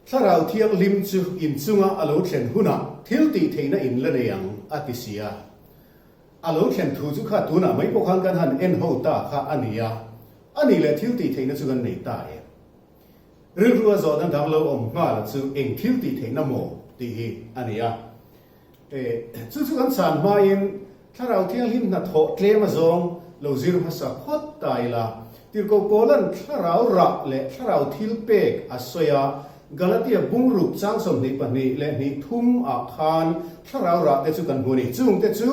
Thlarau Thianghlim chu in chunga a lo thlen hunah thil tih theihna in la nei ang, a ti si a. A lo thlen thu chu kha tunah mai pawh khan kan han en ho ta kha a ni a, a nih leh thil tih theihna chu kan nei ta em? Rilru a zawhna dang lo awm nghal chu eng thil tih theihna maw tih hi a ni a. Chu chu kan chhan hmain Thlarau Thianghlim hnathawh tlem a zawng lo zir hmasa phawt ta ila. Tirhkoh Paula'n Thlarau rah leh Thlarau thil pek a sawi a, Galatia bungruk chang 22 leh hnih thum ah khan Thlarau rah te chu kan hmu a ni. Chung te chu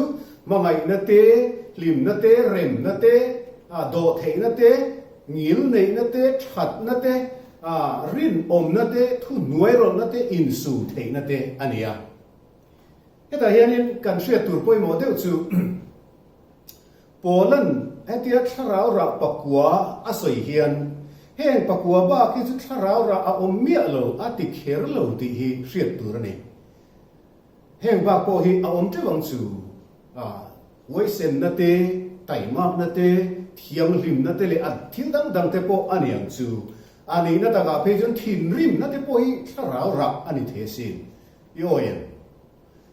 hmangaihna te, hlimna te, remna te, dawhtheihna te, ngilneihna te, thatna te, rinawmna te, thuhnuairawlhna te, insumtheihna te a ni a. Hetah hianin kan hriat tur pawimawh deuh chu Paula'n hetia thlarau rah pakua a sawi hian heng pakua bak hi chu thlarau rah a awm miah lo a ti kher lo tih hi hriat tur a ni. Heng bak pawh hi a awm teuh ang chu a huaisenna te, taimakna te, thianghlimna te leh a thil dang dang te pawh a ni ang chu. A nihna takah phei chuan thinrimna te pawh hi thlarau rah a ni thei asin. I awi em?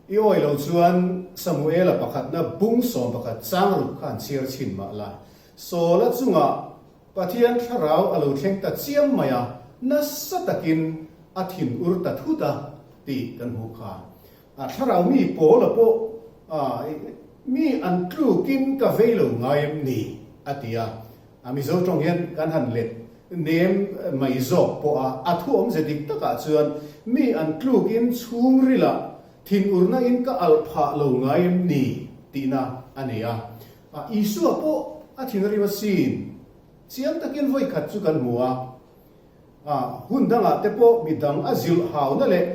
I awi lo chuan Samuela pakhatna bung 11 chang ruk khan chhiar chhin mah la, Sawla chungah Pathian thlarau a lo thleng ta chiam mai a, nasa takin a thin ur ta thut a tih kan hmuh kha. A thlarau mi Paula pawh mi an tlukin ka vei lo ngai em ni? a ti a. A Mizo tawng hian kan han let nem mai zawk pawh a, a thu awmze dik takah chuan mi an tlukin chhungrilah thinurna in ka alh phah lo ngai em ni tihna a nei a. Isua pawh a thinrim asin chiang takin vawi khat chu kan hmu a. A hun dangah te pawh mi dang a zilh hauna leh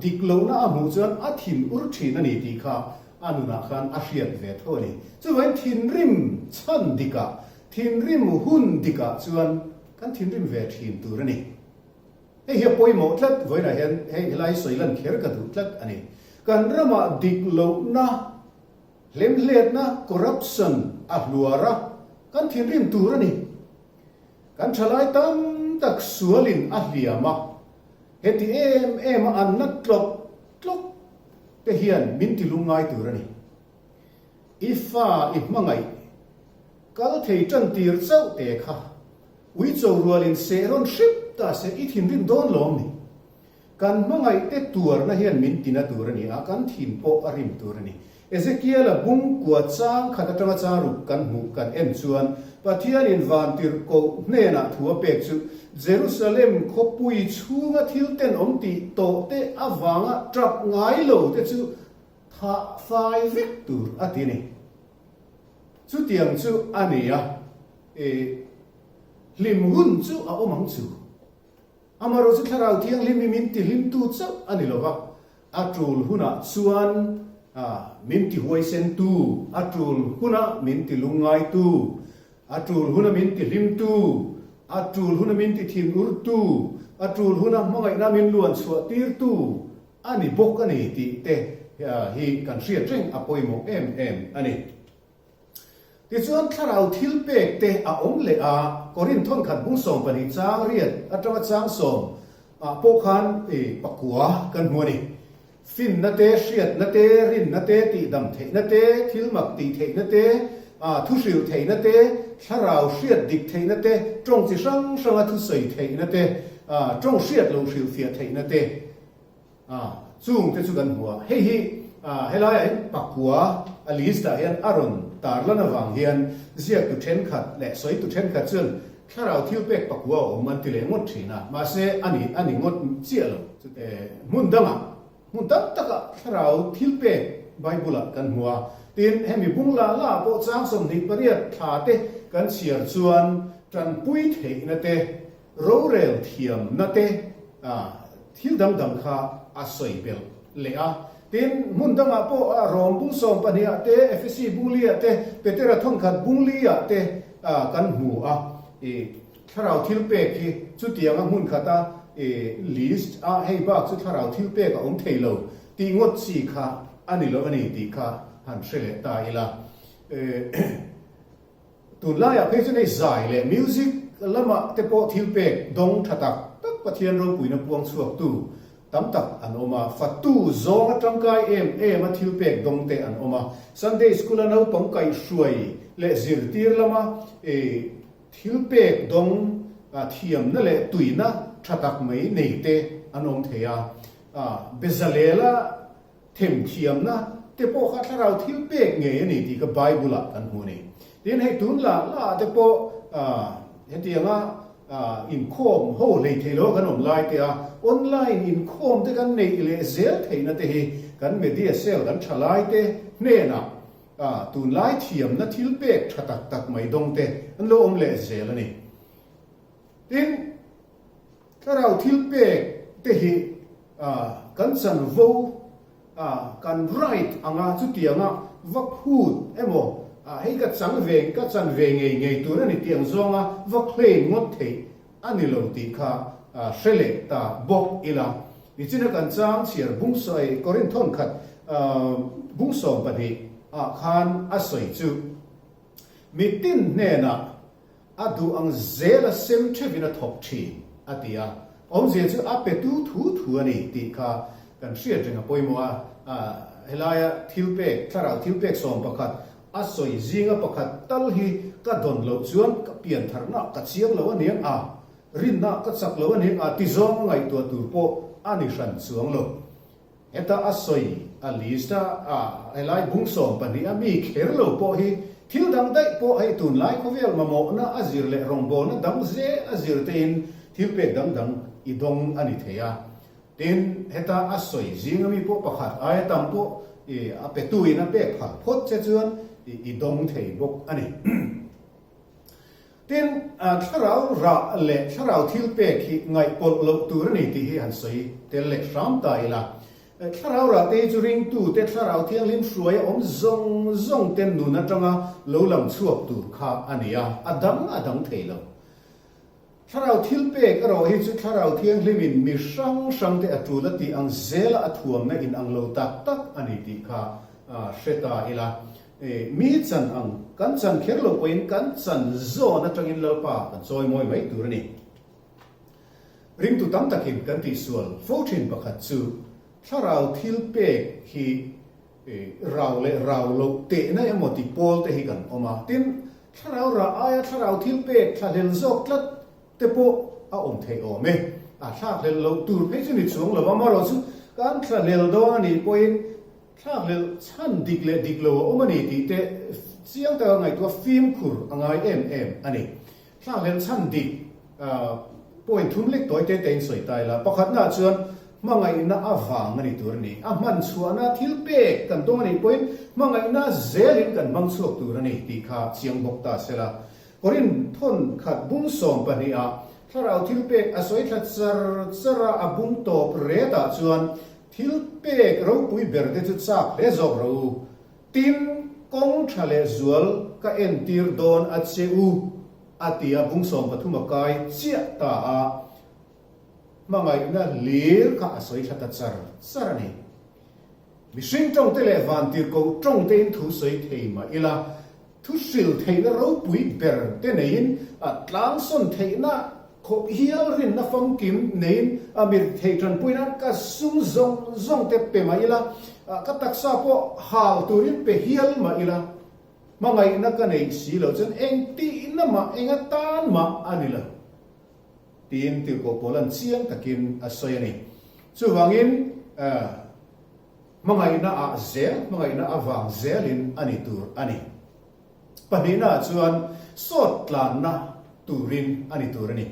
dik lohna a hmuh chuan a thin ur thin a ni tih kha a nunah khan a hriat ve tho a ni. Chuvangin thinrim chhan dikah, thinrim hun dikah chuan kan thinrim ve thin tur a ni. Hei hi a pawimawh tlat, vawiinah hian hei helai sawi lan kher ka duh tlat a ni. Kan ramah dik lohna, hlemhletna, corruption, a hluar a, kan thinrim tur a ni. Kan thalai tam tak sualin a hliam a, heti em em a an nat tlawk tlawk te hian min ti lungngai tur a ni. I fa i hmangaih kal thei tan tir chauh te kha uicho rualin seh rawn hrip ta se i thinrim dawn lawm ni. Kan hmangaihte tuarna hian min tina tur a ni a, kan thin pawh a rim tur a ni. Ezekiela bung kua chang khat atanga chang ruk kan hmuh kan en chuan Pathianin vantirhkoh hnenah thu a pek chu Jerusalem khawpui chhunga thil tenawm tih tawhte avanga tap ngai lo te chu thah fai vek tur a ti a ni. Chutiang chu a ni a, i hlim hun chu a awm ang chu. Amaherawh chu Thlarau Thianghlim hi min tihlimtu chauh a ni lova, a tul hunah chuan min tihuaisentu, a tul huna min tilungngaitu, a tul huna min tihlimtu, a tul huna min tithinurtu, a tul huna hmangaihna min luan chhuahtirtu a ni bawk a ni tih te hi kan hriat reng a pawimawh em em a ni. Tichuan thlarau thil pek te a awm leh a, Korinth thawnkhat bung 12 chang riat atanga chang sawm ah pawh khan pakua kan hmu a ni. Finna te, hriatna te, rinna te, tihdam theihna te, thil mak tih theihna te, thu hrilh theihna te, thlarau hriat dik theihna te, tawng chi hrang hranga thusawi theihna te, tawng hriat loh hrilhfiah theihna te, A, chung te chu kan hmu a, hei hi helaiah hian pakua a list ah hian a rawn tarlan avang hian ziaktu thenkhat leh sawitu thenkhat chuan thlarau thil pek pakua a awm an ti leh ngawt thin a, mahse a ni a ni ngawt chiah lo. Chute hmun dangah hmun tam takah thlarau thil pek Bible ah kan hmu a, tin hemi bung la la ah pawh chang 28 thla te kan chhiar chuan tanpui theihna te Rorel thiamna te thil dang dang kha a sawi belh leh a. Tin, hmun dangah pawh Rom bung 12 ah te, Efesi bung li ah te, Petera thawnkhat bung li ah te kan hmu a. I thlarau thil pek hi chutianga hmun khata list a hei bak chu thlarau thil pek a awm thei lo tih ngawt chi kha a ni lo a ni tih kha han hre leh ta ila. Tunlaiah phei chuan hei zai leh music lamah te pawh thil pek dawng tha tak tak. tak Pathian ropuina puang chhuaktu tam tak an awm a, fatu zawnga tangkai em em a thilpek dawng te an awm a, Sunday School a naupang kaihhruai leh zirtir lama thilpek dawng thiamna leh tuina tha tak mai nei te an awm thei a, Bezalela Themthiamna te pawh kha thlarau thil pek ngei a ni tih kha Bible ah kan hmu a ni. Tin, hei tun lah lah ah te pawh hetianga inkhawm ho hlei thei lo a kan awm lai te a, online inkhawm te kan neih leh zel theihna te hi kan media cell kan tha lai te hnenah tunlai thiamna thil pek tha tak tak mai dawng te an lo awm leh zel a ni. Tin, thlarau thil pek te hi kan chanvo, kan right anga chutianga va phut emaw hei ka chang ve, ka chan ve ngei ngei tur a ni tih ang zawnga va claim ngawt theih a ni lo tih kha hre leh ta bawk ila. Nichina kan chang chhiar bung sawi Korinth thawnkhat bung 12 ah khan a sawi chu mitin hnenah A duh ang zel a sem theuhin a thawk thin, a ti a. Awmzia chu a petu thu thu a ni tih kha kan hriat reng a pawimawh a. Helaia thil pek, thlarau thil pek 11 a sawi zinga pakhat tal hi ka dawn loh chuan ka pian tharna ka chiang lo a niang a, rinna ka chak lo a niang a ti zawng a ngaihtuah tur pawh a ni hran chuang lo. Heta a sawi a list a, a helai bung 12 a mi kher lo pawh hi thil dang daih pawh hei tunlai khawvel mamawhna a zir leh rawngbawlna dang ze a zir tein thil pek dang dang i dawng a ni thei a. Tin, heta a sawi zing a mi pawh pakhat aia tam pawh i a petu in a pek phal phawt che chuan i dawng thei bawk a ni. Tin, thlarau rah leh thlarau thil pek hi ngaihpawlh loh tur a ni tih hi han sawi tel leh hram ta ila. Thlarau rah te hi chu ringtute thlarau thianghlim hruaia awm zawng zawng te nun atanga lo lang chhuak tur kha a ni a, a dang a dang thei lo. Thlarau thil pek erawh hi chu thlarau thianghlimin mi hrang hrang te a tul a tih ang zela a thuamna inang lo tak tak a ni tih kha hre ta ila. Mi chan ang, kan chan kher lo pawhin kan chan zawn atangin Lalpa kan chawi mawi mai tur a ni. Ringtu tam takin kan tihsual fo thin pakhat chu thlarau thil pek hi rau leh rau loh tehna emaw ti pawl te hi kan awm a. Tin, thlarau rah aia thlarau thil pek thlahlel zawk tlat te pawh a awm theih awm e. A thlakhlel loh tur phei chu ni chuang lo va, amaherawhchu kan thlahlel dawn a nih pawhin Thlakhlelh chhan dik leh dik lo a awm a ni tih te chiang taka ngaihtuah fimkhur a ngai em em a ni. Thlakhlelh chhan dik point thum lek tawi te tein sawi ta ila, pakhatnaah chuan hmangaihna avang a ni tur a ni. A hman chhuahna thil pek kan dawng a nih pawhin hmangaihna zelin kan hmang chhuak tur a ni tih kha chiang bawk ta se la. Korinth thawn khat bung 12 ah thlarau thil pek a sawi thla char char a, a bung tawp retah chuan Thil pek ropui ber te chu chak hle zawk rawh u. Tin, kawng tha leh zual ka entir dawn a che u, a ti a, bung 13 a kai chiah ta a, hmangaihna hlir kha a sawi thla ta char char a ni. Mihring tawng te leh vantirhkoh tawng tein thu sawi thei mah ila, Thu hril theihna ropui ber te neiin a tlangsawn theihna khawp hial rinna famkim neiin a mir thei tanpui nan ka sum zawng zawng te pe mah ila, ka taksa pawh hal turin pe hial mah ila, hmangaihna ka neih si loh chuan engtihna mah eng atan mah a ni lo tiin Tirhkoh Paula'n chiang takin a sawi a ni. Chuvangin Hmangaihna ah zel, hmangaihna avang zelin a ni tur a ni. Pahnihna ah chuan sawt tlanna turin a ni tur a ni.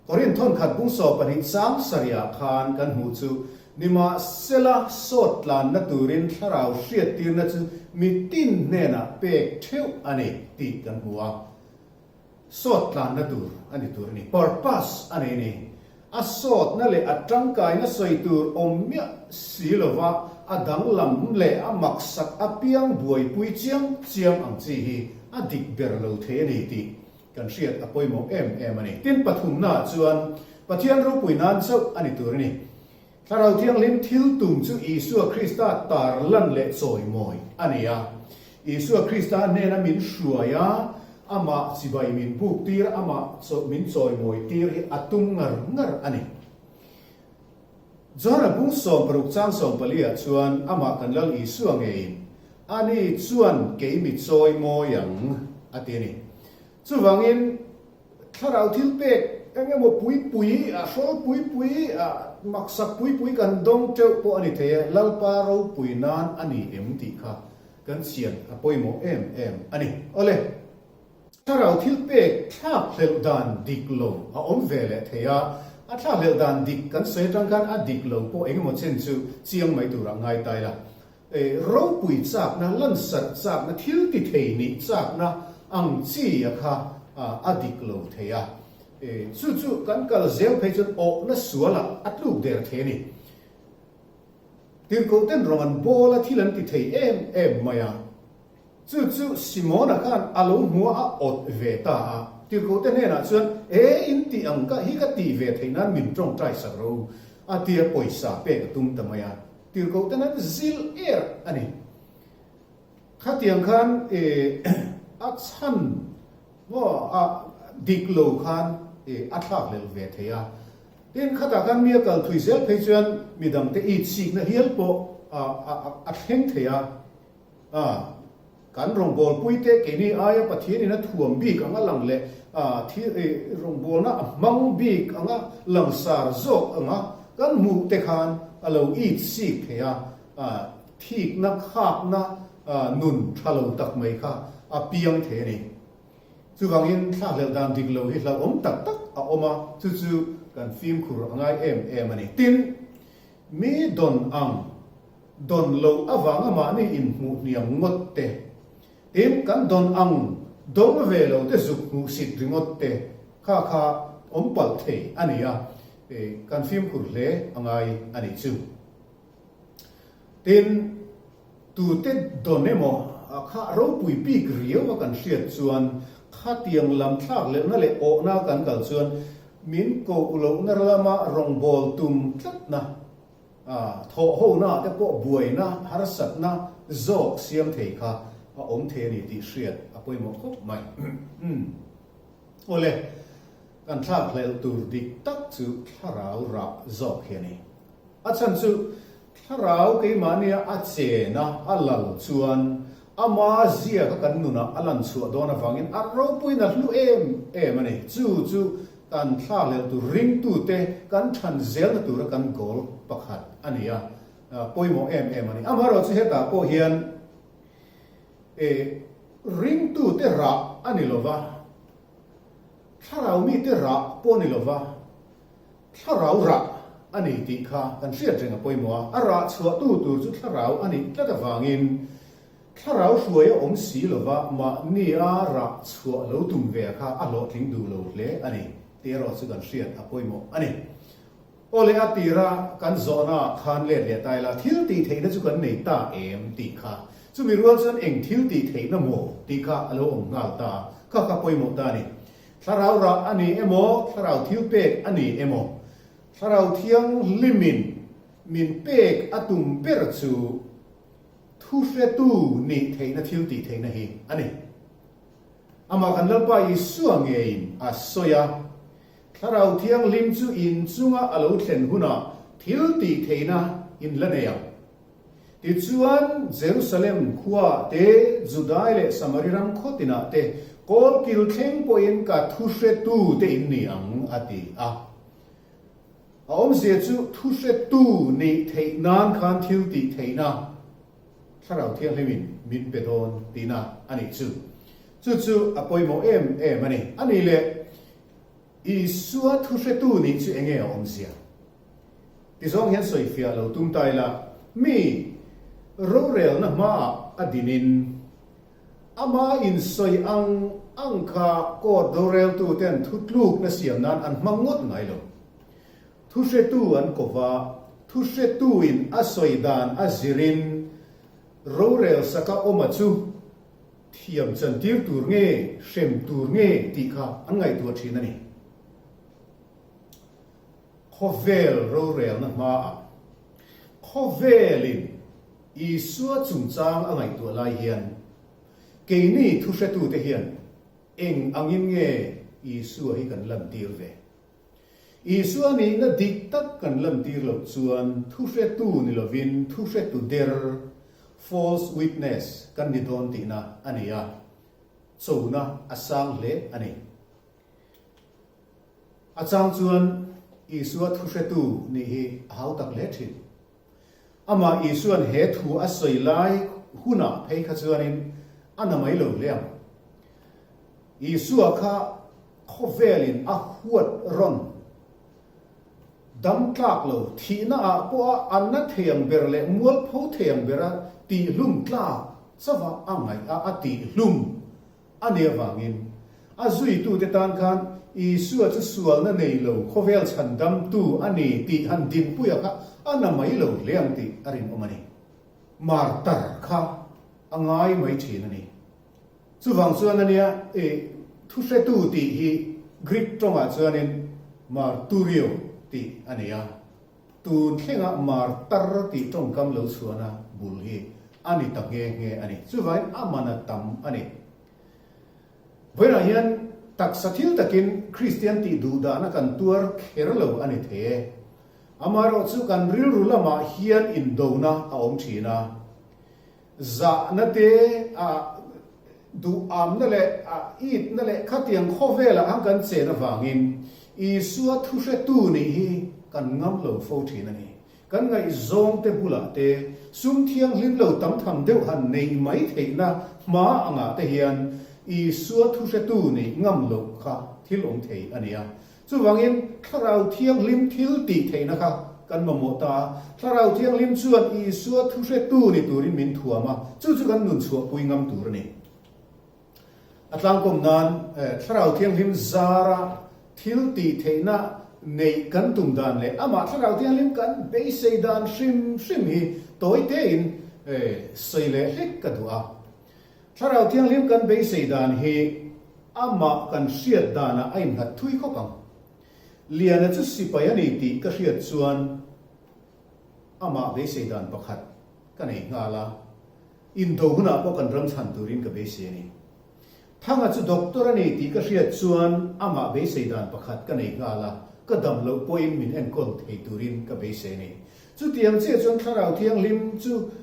Korinth thawnkhat bung 12 chang sarih ah khan kan hmuh chu, Nimahsela sawt tlanna turin thlarau hriattirna chu mitin hnenah pek theuh a ni tih kan hmu a. Sawt tlanna tur a ni tur a ni. Purpose a nei a ni. A sawtna leh a tangkaina sawi tur awm miah si lova a danglam leh a maksak apiang buaipui chiang chiang ang chi hi a dik ber lo thei a ni tih kan hriat a pawimawh em em a ni. Tin, pathumnaah chuan Pathian ropui nan chauh a ni tur a ni. Thlarau Thianghlim thil tum chu Isua Krista tar lan leh chawimawi a ni a. Isua Krista hnena min hruai a. Amah chibai min buk tir, amah min chawimawi tir hi a tum ngar ngar a ni. Johana bung 60 chang 14 ah chuan amah kan Lal Isua ngeiin, Ani chuan kei mi chawimawi ang, a ti a ni. Chuvangin thlarau thil pek eng emaw pui pui, a hrawl pui pui, a maksak pui pui kan dawng teuh pawh a ni thei e, Lalpa ropui nan a ni em tih kha kan chian a pawimawh em em a ni. Awle. Thlarau thil pek thlak hlelh dan dik lo a awm ve leh thei a, a thlak hlelh dan dik kan sawi atang khan a dik lo pawh eng emaw chen chu chiang mai turah ngai tai la. Ropui chakna, lansarh chakna, thil ti thei nih chakna ang chi a kha a dik lo thei a. Chu chu kan kal zel phei chuan awhna sualah a tluk der thei a ni. Tirhkoh ten rawng an bawl a, thil an ti thei em em mai a. Chu chu Simona khan a lo hmu a, a awt ve ta a. Tirhkohte hnenah chuan, E, in tih ang ka hi ka tih ve theih nan min tawngtai sak ro u, a ti a, pawisa pek a tum ta mai a. Tirhkohte nan zil er a ni. Khatiang khan e, a chhan maw, a dik lo khan e, a thlakhlelh ve thei a. Tin, khatah khan mi a kal thui zel phei chuan midangte itsikna hial pawh a, a, a thleng thei a. A, kan rawngbawlpuite keini aia Pathianin a thuam bik anga lang leh a thil rawngbawlna a hmang bik anga langsar zawk anga kan hmuh te khan a lo it sik thei a, a thikna khakna nun tha lo tak mai kha a piang thei a ni. Chuvangin thlakhlelh dan dik lo hi hlauhawm tak tak a awm a, chu chu kan fimkhur a ngai em em a ni. Tin, mi dawn ang Dawn loh avanga mahni inhmuh hniam ngawt te, tin kan dawn ang dawng ve lo te zuk hmuh sit ringawt te kha kha awm palh thei a ni a, kan fimkhur hle a ngai a nih chu. Tin, tute dawn emaw kha ropui bik riau a kan hriat chuan khatiang lam thlak lehna leh awhna kan kal chuan min koh lohna lama rawngbâwl tum tlatna A thawhhona te pawh buaina, harsatna zawk siam thei kha a awm thei a ni tih hriat a pawimawh khawp mai. Awle, kan thlakhlelh tur dik tak chu thlarau rah zawk hi a ni. A chhan chu thlarau keimahnia a chena a lal chuan ama zia kha kan nunah a lan chhuah dawn avangin a ropuiin a hlu em em a ni. Chu chu Kan thlahlel tur ringtute kan than zelna tura kan goal pakhat a ni a, pawimawh em em a ni. Amaherawh chu hetah pawh hian e ringtute rah a ni lova, thlarau mite rah pawh a ni lova, thlarau rah a ni tih kha kan hriat reng a pawimawh a. A rah chhuahtu tur chu thlarau a nih tlat avangin Thlarau hruai a awm si lova mahnia rah chhuah lo tum ve kha a hlawhtling duh lo hle a ni tih erawh chu kan hriat a pawimawh a ni. Aw leh a tira kan zawhna ah khan let leh ta ila thil tih theihna chu kan nei ta em tih kha chumi rual chuan eng thil tih theihna maw tih kha a lo awm nghal ta kha kha pawimawh ta a ni. Thlarau rah a ni emaw thlarau thil pek a ni emaw thlarau thianghlimin min pek a tum ber chu Thuhretu nih theihna thil tih theihna hi a ni. Amah kan Lalpa Isua ngeiin a sawi a, Thlarau Thianghlim chu in chunga a lo thlen hunah thil tih theihna in la nei ang. Tichuan, Jerusalem khuaah te, Judai leh Samari ram khaw tinah te, kawlkil thleng pawhin ka thuhretu te in ni ang, a ti a. A awmzia chu thuhretu nih theih nan khan thil tih theihna Thlarau Thianghlimin min pe dawn tihna a nih chu. Chu chu a pawimawh em em a ni. A nih leh Isua thuhretu nih chu enge a awmzia? Tizawng hian sawifiah lo tum ta ila, mi rorelna hmaah a dinin Ama insawi ang ang kha court roreltu ten thutlukna siam nan an hmang ngawt ngai lo. Thuhretu an ko va, thuhretuin a sawi dan a zirin rorel saka awma chu thiam chantir tur nge, hrem tur nge tih kha an ngaihtuah thin a ni. Khawvel rorelna hmaah khawvelin Isua chungchang a ngaihtuah lai hian keini thuhretute hian. Eng angin nge Isua hi kan lantir ve? Isua nihna dik tak kan lantir loh chuan thuhretu ni lovin thuhretu der, false witness, kan ni dawn tihna a ni a, chona a sang hle a ni. A chang chuan Isua thuhretu nih hi a hau tak hle thin. Amah Isua'n he thu a sawi lai hunah phei kha chuanin a na mai lo hle ang. Isua kha khawvelin a huat rawn dam tlak lo, thihna ah pawh a a na thei ang ber leh mualpho thei ang bera tihhlum tlak chauha a ngaih a, a tihhlum A nih avangin, a zuitute tan khan Isua chu sualna nei lo khawvel chhandamtu a ni tih han dinpuia kha a na mai lo hle ang tih a rinawm a ni. Martar kha a ngai mai thin a ni. Chuvang chuan a nia, i thuhretu tih hi Greek tawngah chuanin marturio tih a ni a. Tun thlenga martar tih tawngkam lo chhuahna bul hi a ni ta nghe nghe a ni. Chuvangin a man a tam a ni. Vawiinah hian taksa thil takin Kristian tih duh dahna kan tuar kher lo a ni thei e. Amaherawh chu kan rilru lamah hian indona a awm thin a. Zahna te, a duhamna leh a itna leh khatiang khawvelah ang kan chen avangin Isua thuhretu nih hi kan ngam lo fo thin a ni. Kan ngaihzawngte bulah te sum thianghlim lo tam tham deuh han neih mai theihna hma angah te hian Isua thuhretu nih ngam loh kha thil awm thei a ni a. Chuvangin Thlarau Thianghlim thil tih theihna kha kan mamawh ta a, Thlarau Thianghlim chuan Isua thuhretu ni turin min thuam a, chu chu kan nun chhuahpui ngam tur a ni. A tlangkawm nan Thlarau Thianghlim zara thil tih theihna neih kan tum dan leh amah Thlarau Thianghlim kan beisei dan hrim hrim hi tawi tein sawi leh hlek ka duh a. Thlarau Thianghlim kan beisei dan hi amah kan hriat danah a innghat thui khawp ang. Liana chu sipai a ni tih ka hriat chuan amah beisei dan pakhat ka nei nghal a, indo hunah pawh kan ram chhan turin ka beisei a ni. Thanga chu doctor a ni tih ka hriat chuan amah beisei dan pakhat ka nei nghal a, ka dam loh pawhin min enkawl thei turin ka beisei a ni. Chutiang chiah chuan Thlarau Thianghlim chu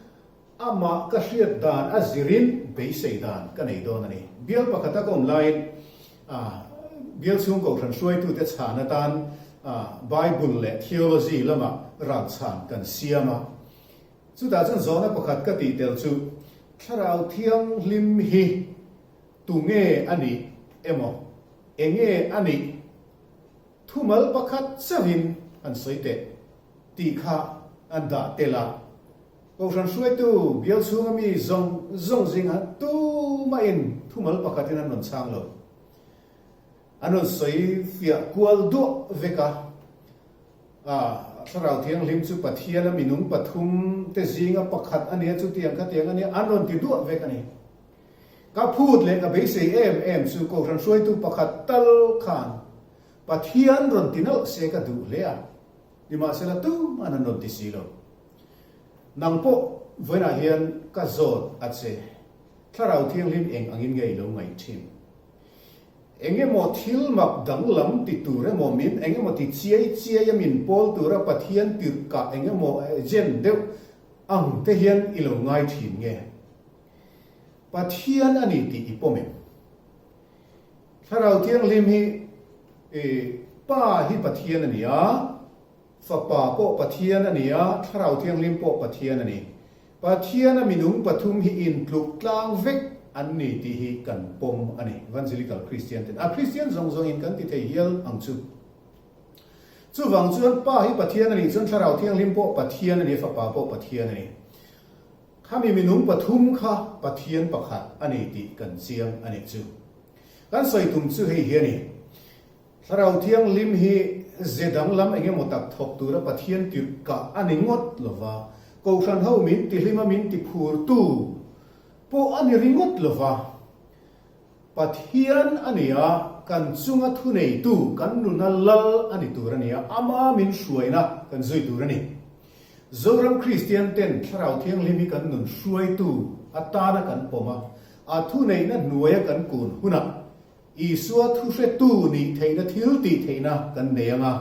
Amah ka hriat dan a zirin beisei dan ka nei dawn a ni. Bial pakhata ka awm laiin bial chhung kohhran hruaitute chhan atan Bible leh Theology lamah ral chhan kan siam a. Chutah chuan zawhna pakhat ka tih tel chu Thlarau Thianghlim hi tunge a nih emaw, enge a nih thumal pakhat chauhin han sawi teh tih kha an dah tel a. Kohhran hruaitu bial chhunga mi zawng zawng zingah tumahin thumal pakhatin an rawn chhang lo. An rawn sawi fiah kual duah vek a. A, Thlarau Thianghlim chu Pathiana minung pathum te zinga pakhat a nia, chutiang khatiang a nia, an rawn ti duah vek a ni. Ka phut leh ka beisei em em chu Kohhran hruaitu pakhat tal khan Pathian rawn ti nalh se ka duh hle a, nimahsela tuman an rawn ti si lo. Nang pawh vawiinah hian ka zawt a che. Thlarau Thianghlim eng angin nge i lo ngaih thin? Eng emaw thil mak danglam ti tur emaw min eng emaw ti chiai chiai a min pawl tura Pathian tirhkah eng emaw agent deuh ang te hian i lo ngai thin nge? Pathian a ni tih i pawm em? Thlarau Thianghlim hi Pa hi Pathian a ni a. Fapa pawh Pathian a ni a, Thlarau Thianghlim pawh Pathian a ni. Pathiana minung pathum hi intluk tlang vek an ni tih hi kan pawm a ni. Evangelical Christian ten a Christian zawng zawngin kan ti thei hial ang chu. Chuvang chuan Pa hi Pathian a nih chuan Thlarau Thianghlim pawh Pathian a ni a, Fapa pawh Pathian a ni. Khami minung pathum kha Pathian pakhat a ni tih kan chiang a nih chu. Kan sawi tum chu hei hi a ni. Thlarau Thianghlim hi ze danglam eng emaw tak thawk tura Pathian tirhkah a ni ngawt lo va, Kohhran ho min tihlima min tiphurtu pawh a ni ringawt lo va, Pathian a ni a, kan chunga thuneitu, kan nuna lal a ni tur a ni a, ama min hruaina kan zui tur a ni. Zoram Kristian ten Thlarau Thianghlim hi kan nun hruaitu atana kan pawm a, a thuneihna hnuaia kan kun hunah. Isua thuhretu nih theihna thil tih theihna kan nei ang a,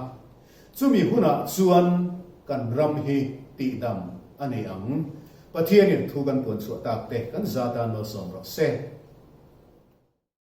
chumi hunah chuan kan ram hi tihdam a ni ang. Pathianin thu kan puan chhuah tak te kan za tan malsawm rawh se.